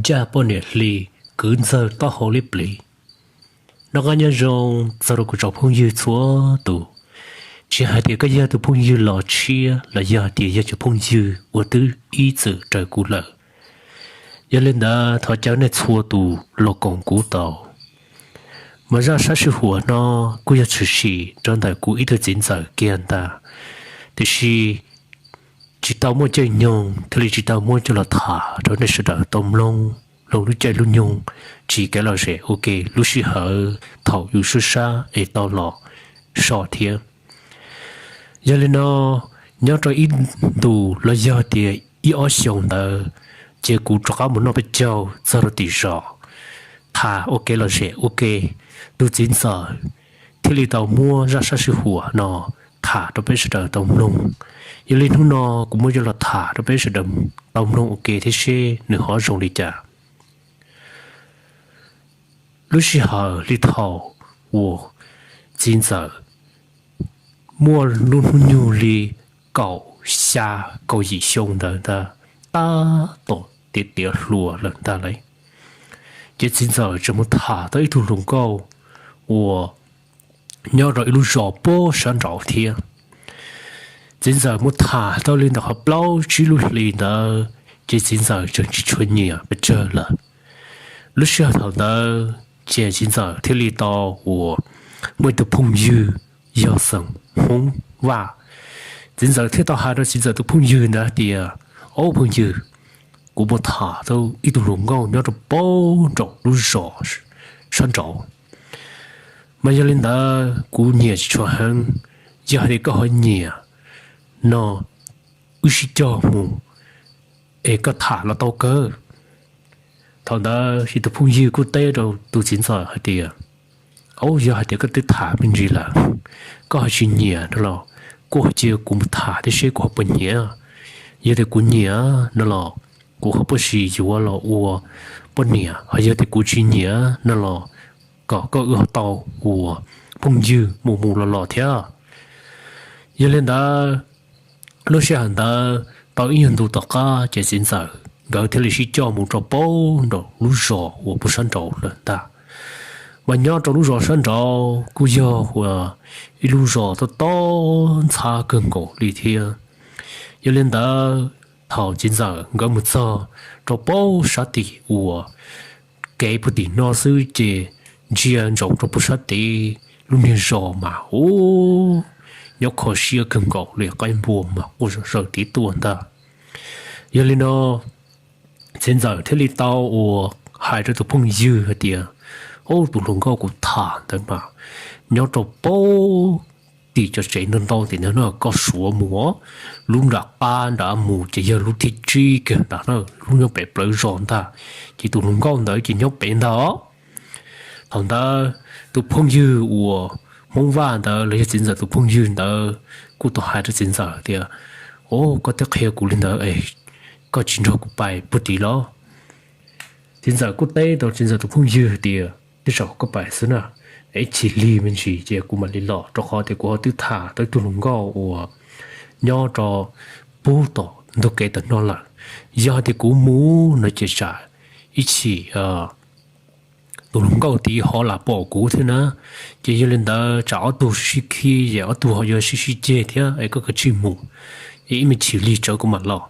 caj poj niam hli, kwv ntxawg taub hau liab pliv. Noj qab nyob zoo txog rau kuv cov phooj ywg txhua tus, tsis hais tias koj yog tus phooj ywg los tshiab los yog tias yog cov phooj ywg uas twb ib txwm raws kuv lawm. Yog li ntawd thov caw nej txhua tus los koom kuv tau. Mas zaj sab sij huam no kuj yog tshwm sim rau ntawm kuv ib tug txiv ntxawm kiag ntag, tiam sis tsis tau muaj caij nyoog thiaj li tsis tau muab coj los tham rau nej sawv daws tau mloog, mloog lub caij lub nyoog tsis kev lom zem ua ke lub sij hawm thaum yus sub sab es tau los so thiab. Yog li no, nyob rau ib ntus los yog tias ib ob xyoos ntawd, ces kuv rov qab mus noj peb caug txog rau tim zos, tham ua kev lom zem ua ke, tus txiv ntxawm thiaj li tau muab zaj sab sij huam no tham rau peb sawv daws tau mloog. Yog li hnub no kuv muab coj los tham rau peb sawv daws tau mloog ua ke thiab seb nws ho zoo li cas. Lub sij hawm li thaum uas txiv ntxawm muaj lub hnub nyoog li kaum xya kaum yim xyoo ntawd ntag, tab tom tiav tiav hluas lawm ntag lauj, ces txiv ntxawm tseem mus tham tau ib tug hluas nkauj uas nyob rau ib lub zos puag sab nraud thiab. Txiv ntxawm mus tham tau li ntawm qhov plaub tsib lub hlis ntawd ces txiv ntxawm tseem tsis tshua nyiam pes tsawg lawm. Lub sij hawm thaum ntawd ces txiv ntxawm thiaj li tau uas muaj ib tug phooj ywg yog xeem Hmoob Vaj. Txiv ntxawm thiaj tau hais rau txiv ntxawm tus phooj ywg ntawd tias, Au phooj ywg, kuv mus tham tau ib tug hluas nkauj nyob rau puag nraum lub zos sab nraud, mas yog li ntawd kuv nyiam tsis tshua heev. Yog hais tias koj ho nyiam no, wb sib cog mus es koj tham los tau kawg. Thaum ntawd ces tus phooj ywg kuj teb rau tus txiv ntxawm hais tias, Au, yog hais tias koj twb tham me ntsis lawm, koj ho tsis nyiam no los kuj ho cia kuv mus tham thiab seb kuv ho puas nyiam. Yog tias kuv nyiam no los kuv ho puas sim yuav los ua poj niam, ho yog tias kuv tsis nyiam no los kom koj wb ho tau ua phooj ywg mus mus los los thiab. Yog li ntawd, lub sij hawm ntawd tau ib nyuag ntu tom qab ces txiv ntxawm nkawd thiaj li sib coj mus rau puag nraum lub zos uas puag sab nraud lawm ntag. Mas nyob rau lub zos sab nraud kuj yog uas ib lub zos tob tob ntxhab kawg nkaus li thiab. Yog li ntawd, thaum txiv ntxawm nkawd mus txog rau puag sab tim uas kev puag tim no xwb ces ntsia ntsoov rau puag sab tid lub niag zos mas ub, nyob kho siab kawg nkaus li, qaib npua mas quaj zom zaws tiv tuaj ntag. Yog li no, txiv ntxawm thiaj li tau uas hais rau tus phooj ywg hais tias, Au, tus hluas nkauj kuv tham ntawd mas nyob rau puag tim cov tsev ntau ntau tim ntawd no, koj suav mus, lub nram qab nrad mus ces yog lub thib tsib kiag ntag na, lub nyob pem plawv zos ntag, ces tus hluas nkauj ntawd ces nyob pem ntag. Thaum ntawd tus phooj ywg uas Hmoob Vaj ntawd los yog txiv ntxawm tus phooj ywg ntawd kuj tau hais rau txiv ntxawm tias, Au, koj twb qhia kuv li ntawd es koj tsis nrog kuv pais puag tid los? Txiv ntxawm kuj teb rau txiv ntxawm tus phooj ywg tias, Tej zaum koj pais xwb na, ib chim lig me ntsis ces kuv mam li los, rau qhov tias kuv ho twb tham tau ib tug hluas nkauj uas nyob rau puag tom ntug kev tom no lawm. Yog tias kuv mus no ces tsam ib chim tus hluas nkauj tid ho lam pom kuv thiab na. Ces yog li ntawd tsam ob tug sib khib ces ob tug ho yuav sib sib ceg thiab es koj kav tsij mus, es ib me chim lig tsawv kuv mam los.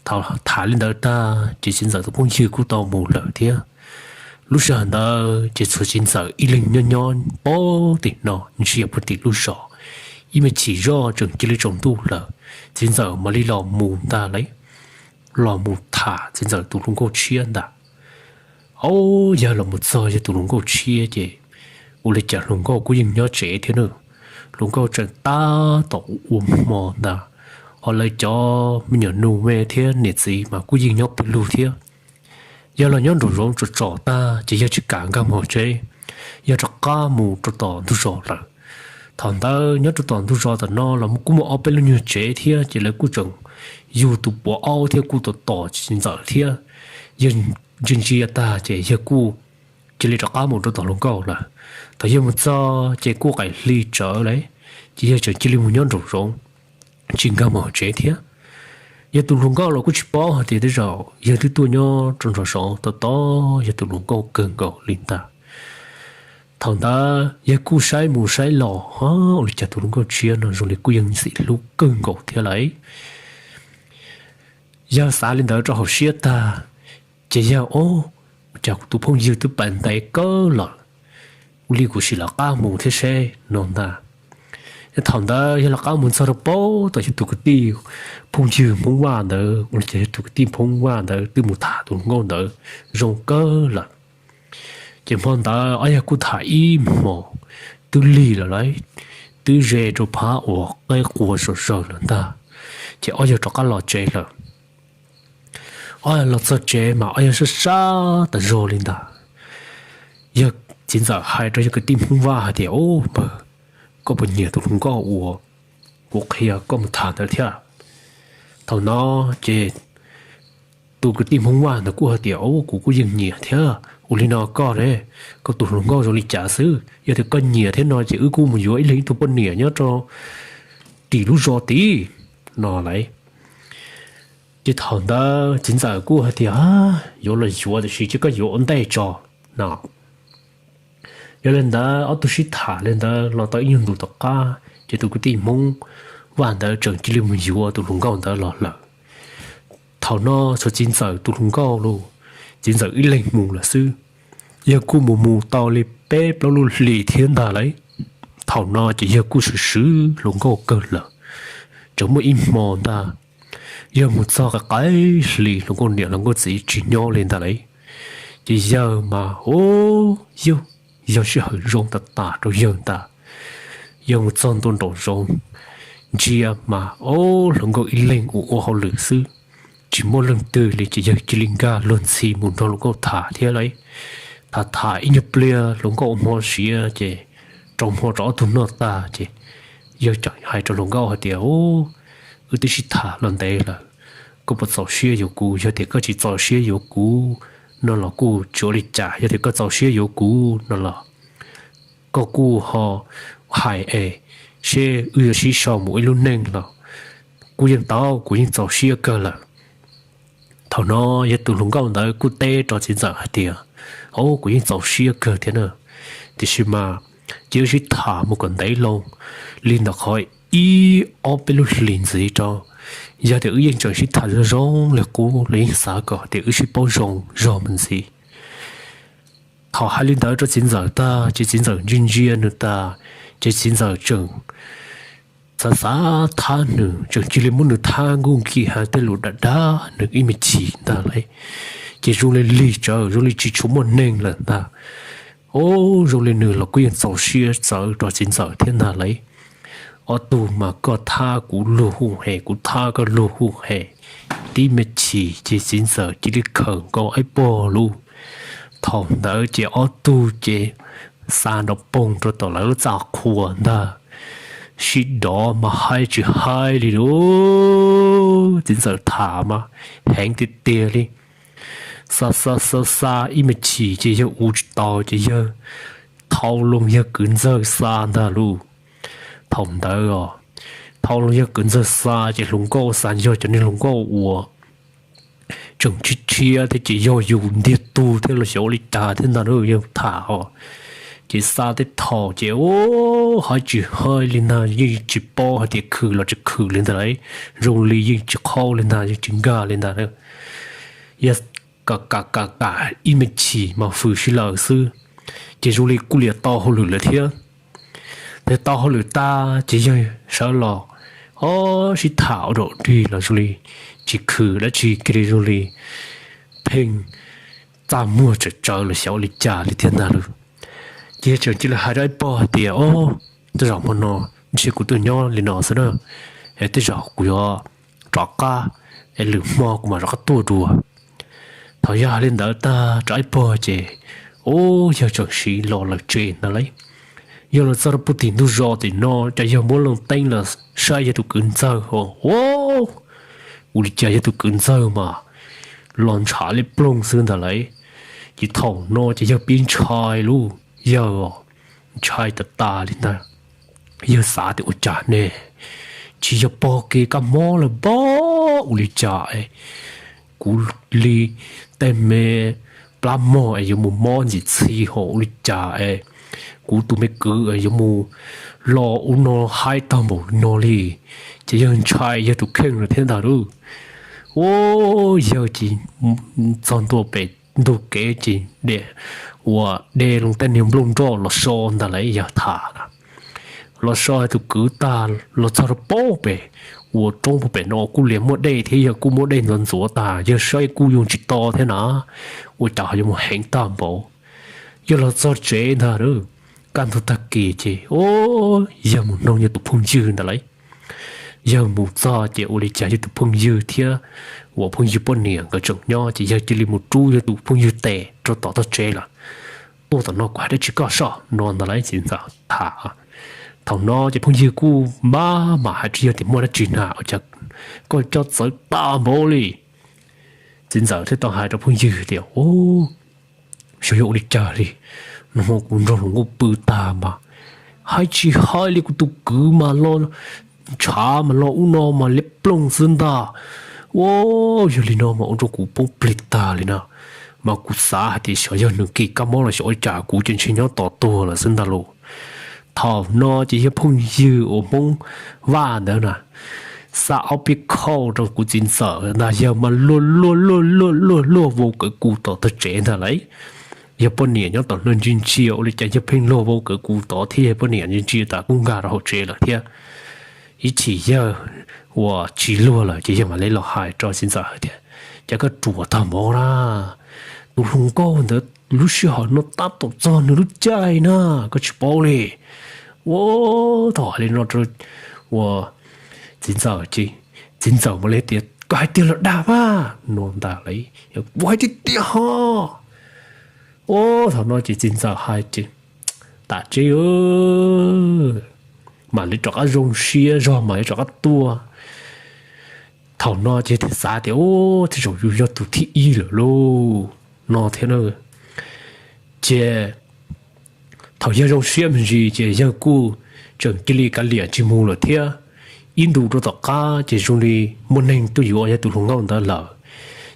Thaum tham li ntawd tag ces txiv ntxawm tus phooj ywg kuj tau mus lawm thiab. Lub sij hawm ntawd ces txhua txiv ntxawm ib leeg nyob nyob puag tim no ntsia puag tim lub zos. Ib me chim zoj tseem cia li tsaus ntuj lawm, txiv ntxawm mam li los mus ntag lauj, los mus tham txiv ntxawm tus hluas nkauj tshiab ntag. Au, yog los mus txog yog tus hluas nkauj tshiab ces ua li cas hluas nkauj kuj yeej nyob tsev thiab na. Hluas nkauj tseem tab tom ua hmo ntag, ho lawv cov me nyuam nus me thiab niam txiv mas kuj yeej nyob pawg lug thiab. Yog los nyob nraum zoov tsom tsom tag ces yog tsis kam nkag mus tsev, yog rov qab mus rau tom ntug zos lawm. Thaum ntawd nyob rau tom ntug zos tom no los kuj muaj ob peb lub nyuag tsev thiab ces lawv kuj tseem yug tus puav aub thiab kuj tom tom txiv ntxawm thiab. Yog ntsia ntsia tag ces yawg kuj cia li rov qab mus rau tom hluas nkauj lawm. Thaum yawg mus txog ces kuj qaim hli tsawv lawm, ces yawg tseem cia li mus nyob nraum zoov, tsis nkag mus hauv tsev thiab. Yawg tus hluas nkauj los kuj tsis paub hais tias tej zaum yawg twb tuaj nyob rau nraum zoov tos tos yawg tus hluas nkauj kawg nkaus li ntag. Thaum ntawd yawg kuj saib mus saib los, ua li cas tus hluas nkauj tshiab no zoo li kuj yeej xim hlub kawg nkaus thiab lawm. Yawg xav li ntawd rau hauv siab tag, ces yawg, Ob, ua cas kuv tus phooj ywg twb pais ntev kawg lawm, ua li kuv sim lawv qab mus thiab seb, no ntag. Thaum ntawd yawg lawv qab mus txog rau pem tom yawg tus kwv tij phooj ywg Hmoob Vaj ntawd, ua li cas yawg tus kwv tij Hmoob Vaj ntawd twb mus tham tus hluas nkauj ntawd zoo kawg lawm. Ces hmo ntawd ob yawg kuj tham ib hmos twb lig lawm lauj, twb ze rau phab uas qaib qua zom zaws lawm ntag. Ces ob yawg rov qab los tsev lawm. Ob yawg los txog tsev mas ob yawg sab sab tas zog li ntag. Yawg txiv ntxawm hais rau yawg kwv tij Hmoob Vaj hais tias, Ub, npawg, koj puas nyiam tus hluas nkauj uas kuv qhia koj mus tham ntawd thiab? Thaum no ces tus kwv tij Hmoob Vaj ntawd kuj hais tias, Ub, kuv kuj yeej nyiam thiab. Ua li no koj ne, koj tus hluas nkauj zoo li cas xwb? Yog tias koj nyiam thiab no ces wb kuj mus yuav ib leeg ib tug poj niam nyob rau tim lub zos tid, no lauj. Ces thaum ntawd txiv ntxawm kuj hais tias, Yuav los yuav, tiam sis cia koj yuav ua ntej tso, no. Yog li ntawd ob tug sib tham li ntawd los tau ib nyuag ntus tom qab ces tus kwv tij Hmoob Vaj ntawd tseem cia li mus yuav tus hluas nkauj ntawd los lawm. Thaum no tshuav txiv ntxawm tus hluas nkauj lauj, txiv ntxawm ib leeg mus lawm xwb. Yawg kuj mus mus tau li peb plaub lub hlis thiab ntag lauj. Thaum no ces yawg kuj swm swm hluas nkauj kawg lawm. Tseem muaj ib hmo ntag, yawg mus txog qaim qaim hli hluas nkauj niam hluas nkauj txiv tsis nyob li ntag lauj. Ces yawg mas, o, yawg, yog sij hawm zoo tas tas rau yawg ntag. Yawg mus txog ntua nraum zoov, ntsia mas, o, hluas nkauj ib leeg ua ua hauj lwm xwb, tsis muaj leej twg li. Ces yawg cia li nkag luag ntxhi mus nrog hluas nkauj tham thiab lauj. Tham tham ib nyuag pliag hluas nkauj ua hmo siav ces rau hmo rau ob tug noj tag ces yawg tseem hais rau hluas nkauj hais tias, Wb twb sib tham los ntev lawm, koj puas txaus siab yuav kuv? Yog tias koj tsis txaus siab yuav kuv no los kuj tsis ua li cas, yog tias koj txaus siab yuav kuv no los koj kuj ho hais es seb wb yuav sib sau mus ib lub neej los kuj yeej tau, kuv yeej txaus siab kawg lawm. Thaum no yawg tus hluas nkauj ntawd kuj teb rau txiv ntxawm hais tias, O, kuv yeej txaus siab kawg thiab na, tiam sis mas cia wb sib tham mus kom ntev loo li ntawm qhov ib ob peb lub hlis ntxiv rau. Yog tias wb yeej tseem sib tham zoo zoo li qub los yeej xav kom tias wb sib paub zoo zog mus ntxiv. Thaum hais li ntawd rau txiv ntxawm tag ces txiv ntxawm ntsia ntsia nws tag, ces txiv ntxawm tseem xav xav thab nws, tseem cia li muab nws thab nkuj nkim hais tej lus dag dag nws ib me chim ntag lauj. Ces zoo li lig tsawv, zoo li tsis tshua muaj neeg lawm ntag. O, zoo li nws los kuj yeej txaus siab txawv rau txiv ntxawm thiab ntag lauj. Ob tug mas koj thab kuv luag hu hes, kuv thab koj luag hu hes, tib me chim ces txiv ntxawm cia li khawm nkaus ib pog lub. Thaum ntawd ces ob tug ces xa nrov poog rau tom lawv lub txaj qhua ntag. Sib dov mas hais tsis hais li lauj, txiv ntxawm tham mas heev tiag tiag li. Xa xa xa xa ib me chim ces yawg ua tsis tau ces yawg thau loo yawg kwv ntxawg xa ntag lauj. Thaum ntawd os, thau loo yawg kwv ntxawg xa ces hluas nkauj xav yog cov niag hluas nkauj uas tseem tshiab tshiab thiab ces yog yus ntiag tug thiab los xyov ua li cas thiab ntag yawg tham os. Ces xa tej thaum ces, o, hais tsis hais li ntag, yeej tsis paub hais tias khwm los tsis khwm li ntag lauj. Zoo li yeej tsis qhaub li ntag, yeej tsis nkag li ntag. Yog kam kam kam kam ib me chim mas hws sib laws xwb, ces zoo li kuj liam tau hauj lwm lawm thiab. Ces tau hauj lwm tag ces yawg sawv los, o, sib tham ua dog dig los zoo li tsis khwm dab tsi kiag li, zoo li pheej txaj muag tsawm tsawv los xyov ua li cas li thiab ntag lauj. Ces yawg tseem cia li hais rau ib pog hais tias, O, tej zaum hmo no ntshe kuv tuaj nyob li no xwb na, es tej zaum kuv yuav rov qab, es lwm hmo kuv mam rov qab tuaj dua. Thaum yawg hais li ntawd tag rau ib pog ces, o, yawg tseem siv los lawm tsev ntag lauj. Yawg los txog rau puag tim ntug zos tim no ces yawg muab loo teeb los saib yawg tus kwv ntxawg, o, ua li cas yawg tus kwv ntxawg mas los ntshav liab ploog xwb ntag lauj. Ces thaum no ces yawg pib ntshai lauj, yawg ntshai tas tas li ntag. Yawg xav tias ua cas ne, tsis yog pog kev kab mob lawm pob, ua li cas es kuv li tej me plab mog es yuav mus mob ntxim txhi hos ua li cas es kuv tus me kwv yuav mus los ub no haib tag npaum no li. Ces yawg ntshai yawg tus kheej lawm thiab ntag lauj. Ua yawg ces txog ntua pem ntug kev ces de, uas de loo tej niag nplooj nroj los so ntag lauj, yawg tham na. Los so tus kwv tag los txog rau pem, ua roob pem no kuj liam muaj dej thiab, yawg kuj muaj dej ntxuav ntxuav tag, yawg saib kuj yoo tsis to thiab na. Ua cas yuav mus heev tag npaum. Yawg los txog tsev ntag lauj, kaj ntug tag kis ces, o, yawg mus noog yawg tus phooj ywg ntag lauj. Yawg mus txog ces ua li cas yawg tus phooj ywg thiab uas phooj ywg poj niam nkawd tseem nyob ces yawg cia li mus rub yawg tus phooj ywg tes rau tom tog tsev lawm. Tuaj tom no kuv hais dab tsi koj soj no ntag lauj, txiv ntxawm tham. Thaum no ces phooj ywg kuj npab mam hais rau yawg tias muaj dab tsi na, ua cas koj coj txawv tag npaum li. Txiv ntxawm thiaj tau hais rau phooj ywg tias, o, xyov yog ua li cas li, nag hmo kuv nrog hluas nkauj pw tag mas haib tsis haib li, kuv tus kwv mas los ntshav mas los ub no mas liab ploog xwb ntag. Ua, yog li no mas ua rau kuv poob plig tag li na. Mas kuv xav hais tias xyov yog nws kev kab mob los xyov ua cas kuv ces ntshe nyob tos tuag lawm xwb ntag lauj. Thaum no ces yawg phooj ywg uas Hmoob Vaj ntawd na, xa ob peb khauj rau kuv txiv ntxawm ntag, yawg mas luag luag luag luag luag luag vau kawv kuv tom tog tsev ntag lauj. Yawg poj niam nyob tom no ntsia ntsia ua li cas yawg pheej luag vau kawv kuv tod thiab, yawg poj niam ntsia ntsia tas kuj nkag rau hauv tsev lawm thiab. Ib chim yawg uas tsis luag lawm ces yawg mam li los hais rau txiv ntxawm hais tias, cas koj ruam tag npaum na, tus hluas nkauj ntawd lub sij hawm no tab tom txog nws lub caij na, koj tsis paub li. Ua, thaum hais li no rau uas txiv ntxawm ces txiv ntxawm mam li tias, koj hais tiag los dag mas no ntag lauj, kuv hais tiag tiag ho. Ua, thaum no ces txiv ntxawm hais tias, tam tseeb mam li rov qab zoo siab zog mam li rov qab tuaj. Thaum no ces thiaj xav tias, o, tej zaum yus yog tus thib ib lawm lauj no thiab na. Ces thaum yawg zoo siab me ntsis ces yawg kuj tseem cia li kav liam tsis mus lawm thiab. Ib ntus rau tom qab ces zoo li muaj neeg tuaj yuav yawg tus hluas nkauj ntawd lawm.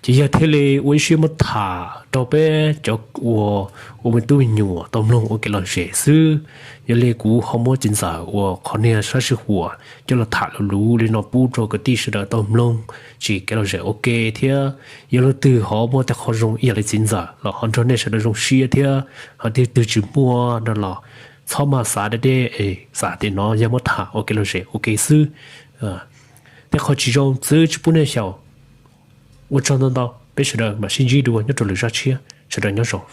Ces yawg thiaj li ua ib siab muab tham rau peb cov uas ua me tub me nyuam tau mloog ua kev lom zem xwb. Yog li kuv ho muab txiv ntxawm uas qhov niag sab sij huam coj los tham luv luv li no pub rau kwv tij sawv daws tau mloog tsis kev lom zem ua ke thiab. Yog leej twg ho muaj tej qho zoo ib yam li txiv ntxawm los ho nrog nej sawv daws zoo siab thiab, ho leej twg tsis muaj no los txhob maj xav deb deb es xav tias no yog muab tham ua kev lom zem ua ke xwb. Tej qho tsis zoo txwv tsis pub nej xyaum. Ua tsaug ntau ntau, peb sawv daws mam sib ntsib dua nyob rau lwm zaj tshiab, sawv daws nyob zoo.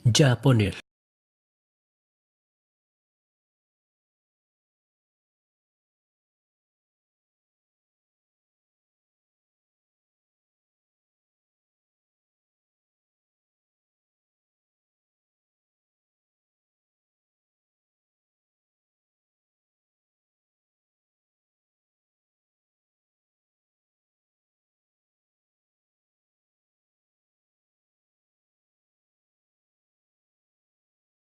Ncaj poj niam